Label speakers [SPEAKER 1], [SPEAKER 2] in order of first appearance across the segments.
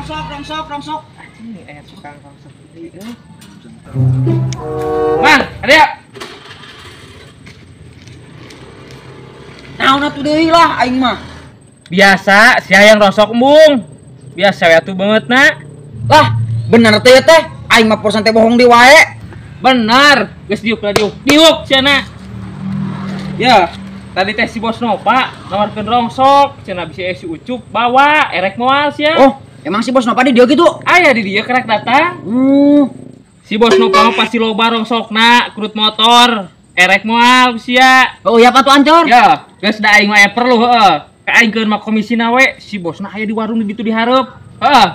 [SPEAKER 1] Rongsok, rongsok, rongsok.
[SPEAKER 2] Anjing aya tukang rongsok deui euy. Mang, ada ya?
[SPEAKER 1] Naon atuh deui lah aing mah.
[SPEAKER 2] Biasa, sia yang rosok embung. Biasa we atuh beungeutna.
[SPEAKER 1] Lah, bener teh teh. Aing mah persen teh bohong di wae.
[SPEAKER 2] Benar, geus diuk lah diuk. Diuk cenah. Ya, tadi teh si Bos Nova nawarkeun rongsok, cenah bisi si Ucup bawa erek moal sia.
[SPEAKER 1] Oh, emang si Bos Nova di dieu gitu?
[SPEAKER 2] Aya di dieu kerek datang. Si Bos Nova mah pasti loba rongsokna, krut motor, erek moal sia.
[SPEAKER 1] Oh, iya patuh ancor.
[SPEAKER 2] Ya, geus da aing mah aya perlu heeh. Ka aing keun mah komisina we, si bosna aya di warung di ditu dihareup. Heeh.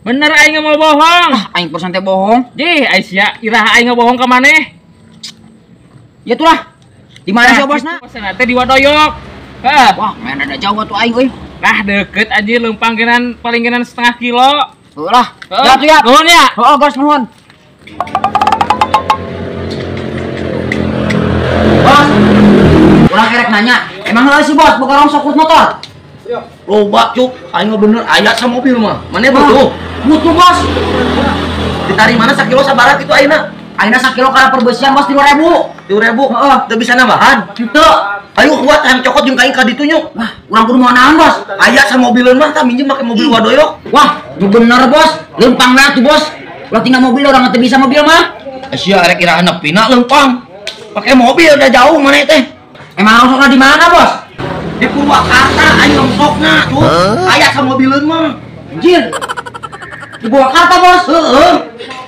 [SPEAKER 2] Bener aing mau bohong.
[SPEAKER 1] Ah, aing persen teh bohong.
[SPEAKER 2] Jih, aing sia iraha aing bohong ka maneh.
[SPEAKER 1] Ya tulah. Di mana sih bosna?
[SPEAKER 2] Bosna teh di Wadoyok. Heeh.
[SPEAKER 1] Wah, main ada jauh atuh aing euy.
[SPEAKER 2] Lah deket aja leumpang genan paling genan setengah kilo.
[SPEAKER 1] Heuh lah. Ya tuh ya.
[SPEAKER 2] Nuhun ya.
[SPEAKER 1] Heeh, gas nuhun. Bos. Urang erek nanya, emang heuh si bos boga rongsok kut motor?
[SPEAKER 3] Loba cuk, aing mah bener aya sa mobil mah. Mane butuh?
[SPEAKER 1] Butuh bos.
[SPEAKER 3] Ditari mana sakilo sabaraha kitu ayeuna?
[SPEAKER 1] Ayeuna sakilo kana perbesian bos 3.000.
[SPEAKER 3] 3.000?
[SPEAKER 1] Heeh.
[SPEAKER 3] Teu bisa nambahan?
[SPEAKER 1] Henteu.
[SPEAKER 3] Ayo kuat hayang cokot jeung ka aing ka ditu nyuk.
[SPEAKER 1] Wah, urang kudu moal naon bos?
[SPEAKER 3] Aya sa mobileun mah tah minjem make mobil Wadoyok.
[SPEAKER 1] Wah, nu bener bos. Leumpang we atuh bos. Ulah tinggal mobil urang teu bisa mobil mah.
[SPEAKER 3] Sia erek iraha nepina leumpang. Pake mobil udah jauh maneh teh.
[SPEAKER 1] Emang rongsokna di mana bos?
[SPEAKER 3] Di Purwakarta aing rongsokna, cuk. Aya sa mobileun mah.
[SPEAKER 1] Anjir. Di Purwakarta bos?
[SPEAKER 3] Heeh.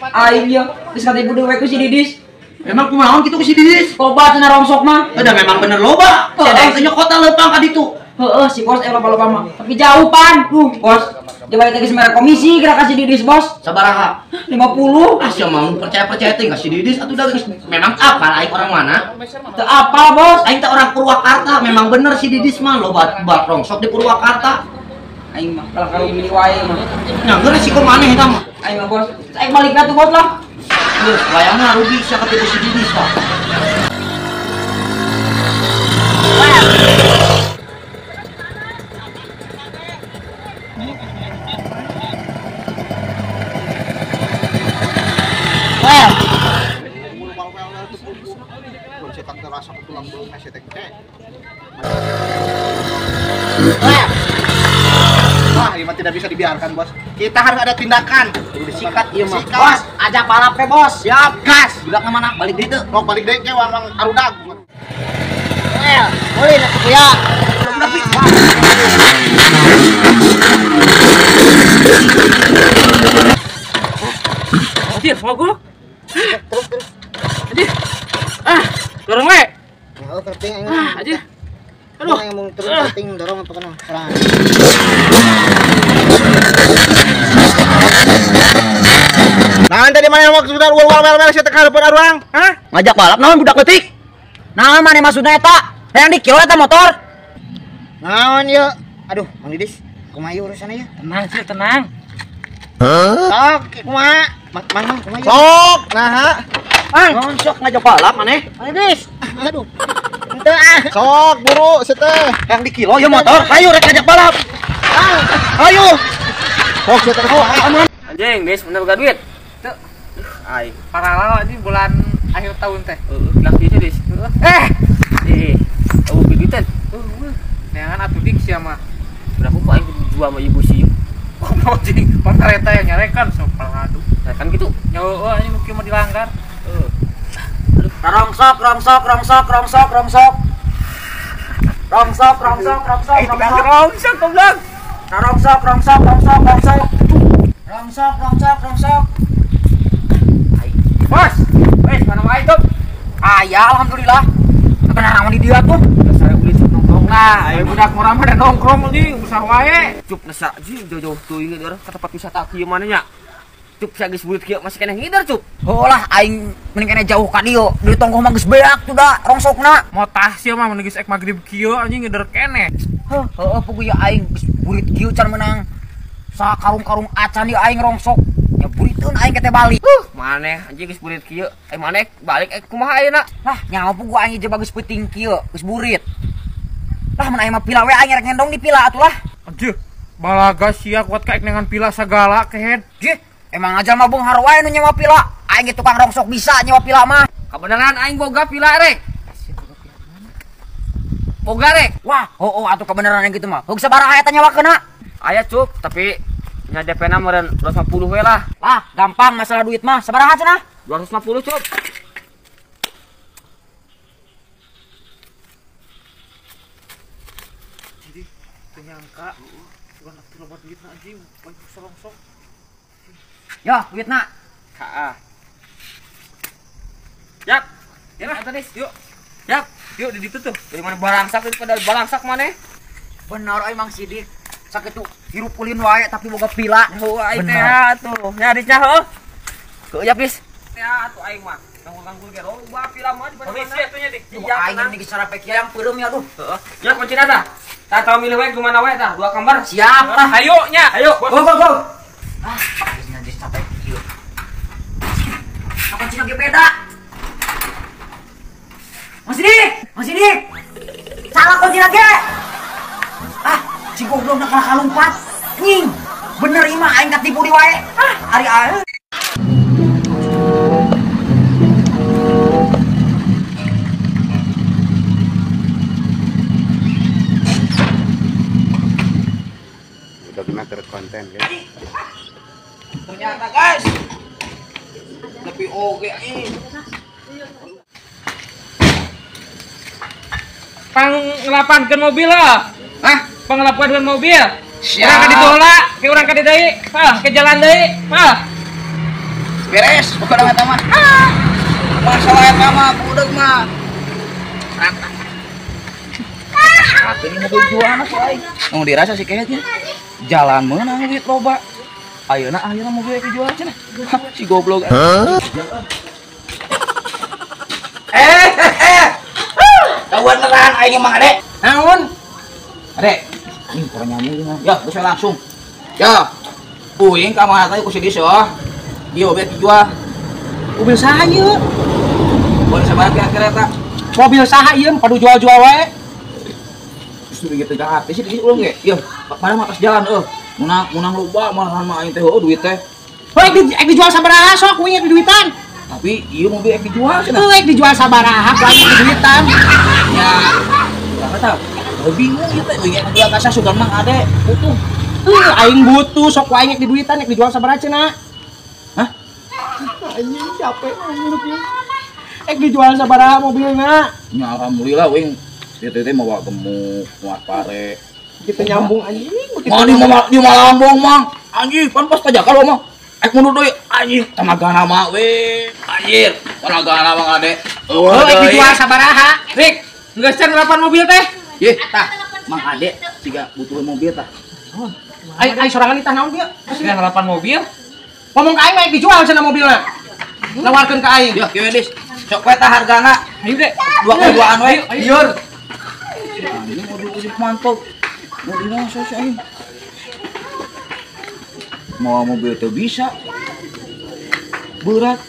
[SPEAKER 1] Aing ya geus katipu deui we ku si Didis.
[SPEAKER 3] Emang kumaha kitu ku si Didis?
[SPEAKER 1] Loba cenah rongsok mah.
[SPEAKER 3] Udah memang bener loba. Sia da teh nyokot leumpang ka ditu.
[SPEAKER 1] Heeh, si bos loba-loba mah. Tapi jauh pan. Duh, bos. Dia balik lagi semere komisi gerak ka si Didis bos.
[SPEAKER 3] Sabaraha?
[SPEAKER 1] 50.
[SPEAKER 3] Ah sia mau percaya-percaya teh ka si Didis atuh da geus memang apal aing orang mana?
[SPEAKER 1] Teu apal bos.
[SPEAKER 3] Aing teh orang Purwakarta, memang bener si Didis mah loba rongsok di Purwakarta.
[SPEAKER 1] Aing mah kalah karo mili wae mah.
[SPEAKER 3] Nya geus resiko maneh eta mah.
[SPEAKER 1] Aing mah bos. Aing balik atuh bos lah.
[SPEAKER 3] Geus wayangna rugi sia katipu si Didis tah.
[SPEAKER 4] Wah, ini tidak bisa dibiarkan, bos. Kita harus ada tindakan.
[SPEAKER 3] Disikat ieu mah.
[SPEAKER 1] Bos, ajak balap ke bos.
[SPEAKER 3] Siap, gas. Budak ka mana? Balik deui teu.
[SPEAKER 4] Mau balik deui ke wang arudag.
[SPEAKER 1] Well, boleh nak ya.
[SPEAKER 3] Tapi
[SPEAKER 2] anjir, mogok. Terus terus. Anjir. Ah, dorong we.
[SPEAKER 4] Oh, kerting aing.
[SPEAKER 2] Ah, anjir. Aduh,
[SPEAKER 4] yang mau terus kerting dorong apa kena? Serang. Nah, tadi mana waktu sudah ual-ual mel sia teh kahareupeun aruang? Hah?
[SPEAKER 3] Ngajak balap naon budak leutik?
[SPEAKER 1] Naon maneh maksudna eta? Hayang dikilo eta motor.
[SPEAKER 4] Naon ieu? Aduh, Mang Didis, kumaha ieu urusanna ieu?
[SPEAKER 2] Tenang sih, tenang.
[SPEAKER 4] Hah? Sok, kumaha? Mang, mang, kumaha ieu? Sok, naha?
[SPEAKER 3] Mang, naon sok ngajak balap maneh?
[SPEAKER 4] Mang Didis. Aduh. Henteu ah. Sok, buru sia teh.
[SPEAKER 3] Hayang dikilo ieu motor, hayu rek ngajak balap. Ayo.
[SPEAKER 4] Sok sia teh.
[SPEAKER 5] Anjing, Dis, bener boga duit. Teu. Ai,
[SPEAKER 2] paralel anjing bulan akhir tahun teh.
[SPEAKER 5] Heeh, bilang kieu Dis. Eh. Eueuh duitan.
[SPEAKER 2] Eueuh. Neangan atuh dik sia mah.
[SPEAKER 5] Berapa kok aing kudu jual sama ibu sih?
[SPEAKER 2] Oh, mau jadi kereta yang nyarekan sok paladu.
[SPEAKER 5] Nyarekan gitu.
[SPEAKER 2] Ya heueuh anjing nu kieu mah dilanggar.
[SPEAKER 5] Heeh.
[SPEAKER 1] Rongsok, rongsok, rongsok, rongsok, rongsok. Rongsok, rongsok, rongsok, rongsok.
[SPEAKER 2] Rongsok goblok.
[SPEAKER 1] Rongsok, rongsok, rongsok, rongsok. Rongsok, rongsok, rongsok.
[SPEAKER 2] Bos, wes mana wae tuh?
[SPEAKER 1] Aya alhamdulillah. Bener naon di dieu tuh?
[SPEAKER 5] Saya beli cuk nongkrong.
[SPEAKER 2] Nah, ayo budak murah mah da nongkrong anjing, usah wae.
[SPEAKER 5] Cuk nesa anjing jauh-jauh teuing urang ka tempat wisata kieu mana nya. Cuk sia geus burit kieu masih keneh ngider cuk.
[SPEAKER 1] Heuh lah aing mending keneh jauh ka dieu. Di tonggoh mah geus beak tuh da rongsokna.
[SPEAKER 2] Motah sia mah mun geus ek magrib kieu anjing ngider keneh.
[SPEAKER 1] Heuh, heueuh puguh ya aing geus burit kieu can menang. Sa karung-karung acan ieu aing rongsok. Ya buriteun aing ke teh balik.
[SPEAKER 5] Maneh anjing geus burit kieu. Eh maneh balik kumaha ayeuna?
[SPEAKER 1] Lah nyaho puguh aing je bagus peuting kieu, geus burit. Lah mun aing mah pila we aing rek ngendong di pila atuh lah.
[SPEAKER 2] Anjir. Balaga sia kuat kaek dengan pila segala kehed.
[SPEAKER 1] Jih, emang aja mah beunghar wae nu nyewa pila. Aing ge tukang rongsok bisa nyewa pila mah.
[SPEAKER 5] Kabeneran aing boga pila rek. Boga rek.
[SPEAKER 1] Wah, heueuh atuh kebeneran yang gitu mah. Heug sabaraha eta nyewakeunna?
[SPEAKER 5] Aya cup, tapi nya DP-na meureun 250 we lah.
[SPEAKER 1] Lah, gampang masalah duit mah. Sabaraha cenah?
[SPEAKER 5] 250 cup.
[SPEAKER 2] Jadi ternyangka bukan atuh loba duitna anjing, bae rongsok.
[SPEAKER 1] Ya, duitna.
[SPEAKER 5] Heeh. Yap. Ya lah tadi, yuk. Yap, yuk di ditu tuh. Dari mana barangsak daripada balangsak maneh?
[SPEAKER 1] Benar euy Mang Sidik. Sakitu hirup ulin wae tapi boga pila.
[SPEAKER 5] Heuh aing teh atuh. Nya adisnya heuh. Heuh ya pis. Teh atuh aing mah. Ganggul-ganggul ge loba pila mah di mana-mana. Polisi atuh nya dik.
[SPEAKER 1] Iya aing ini geus sarapek yang peureum ya aduh.
[SPEAKER 5] Heeh. Ya kuncina tah. Tah tau milih wae kumaha wae tah, dua kamar.
[SPEAKER 1] Siap lah.
[SPEAKER 2] Ayo nya.
[SPEAKER 5] Ayo.
[SPEAKER 1] Go go go. Ah, geus geus capek kieu. Apa kuncina ge beda? Mang Sidik, Mang Sidik. Salah kuncina ge. Ah, si goblok nak kalah kalumpat. Nying. Bener ieu mah aing katipu di wae. Ah, ari aing.
[SPEAKER 4] Udah kena terkonten guys.
[SPEAKER 3] Ternyata guys. Lebih oke ini.
[SPEAKER 2] Panglapankeun mobil lah.
[SPEAKER 3] Hah?
[SPEAKER 2] Panglapankeun mobil.
[SPEAKER 3] Siap.
[SPEAKER 2] Urang ka ditu heula, ke urang ka dieu deui. Hah, ke jalan deui. Hah.
[SPEAKER 3] Beres, pokona eta mah. Masalah eta mah budak mah. Rata. Ini mobil jualan sih aing. Nu dirasa si kehetnya. Jalan meunang duit loba. Ayeuna akhirna mobil dijual cenah. Si goblok. Kabeneran aing mah Adek. Naon? Adek, ini kurang nyambung mah. Ya, geus langsung. Ya. Uing ka mana teh ku si Dis oh. Dia mobil dijual.
[SPEAKER 4] Mobil saha ieu?
[SPEAKER 3] Boleh sabar kira-kira eta.
[SPEAKER 4] Mobil saha ieu padu jual-jual wae.
[SPEAKER 3] Justru gitu jahat. Sih di ulung ge. Ieu, mana mah atas jalan eueuh. Menang loba malahan mah aing teh heueuh duit teh.
[SPEAKER 4] Heuh ek dijual sabaraha sok uing ek diduitan.
[SPEAKER 3] Tapi ieu mobil ek dijual cenah.
[SPEAKER 4] Heuh ek dijual sabaraha ku aing diduitan.
[SPEAKER 3] Ya, urang teh bingung ieu teh uing ek dijual ka sugan mang Ade butuh.
[SPEAKER 4] Heuh aing butuh sok ku aing ek diduitan ek dijual sabaraha cenah.
[SPEAKER 3] Hah?
[SPEAKER 4] Anjing capek nguruk ieu. Ek dijual sabaraha mobilna?
[SPEAKER 3] Ya alhamdulillah uing ieu teh mawa gemuk, mawa pare.
[SPEAKER 4] Kita nyambung anjing.
[SPEAKER 3] Mah di malambong mang. Anjing pan pas tajak kalau mah. Ek mundur deui anjing tanagana mah we. Anjir, tanagana mah Ade.
[SPEAKER 4] Heuh ek dijual sabaraha?
[SPEAKER 2] Rik, geus can ngelapan mobil teh.
[SPEAKER 3] Yeh, tah, Mang Ade siga butuh mobil tah.
[SPEAKER 4] Ai sorangan ditah naon kieu?
[SPEAKER 2] Siga ngelapan mobil.
[SPEAKER 4] Ngomong ka aing mah ek dijual cenah mobilna. Nawarkeun ka aing.
[SPEAKER 3] Ya, kieu Dis. Sok we tah hargana.
[SPEAKER 2] Ayo deh.
[SPEAKER 3] 2,2an we.
[SPEAKER 2] Liur.
[SPEAKER 3] Ini mobil ujuk mantap. Mobil masa sih aing. Mau mobil teu bisa. Berat.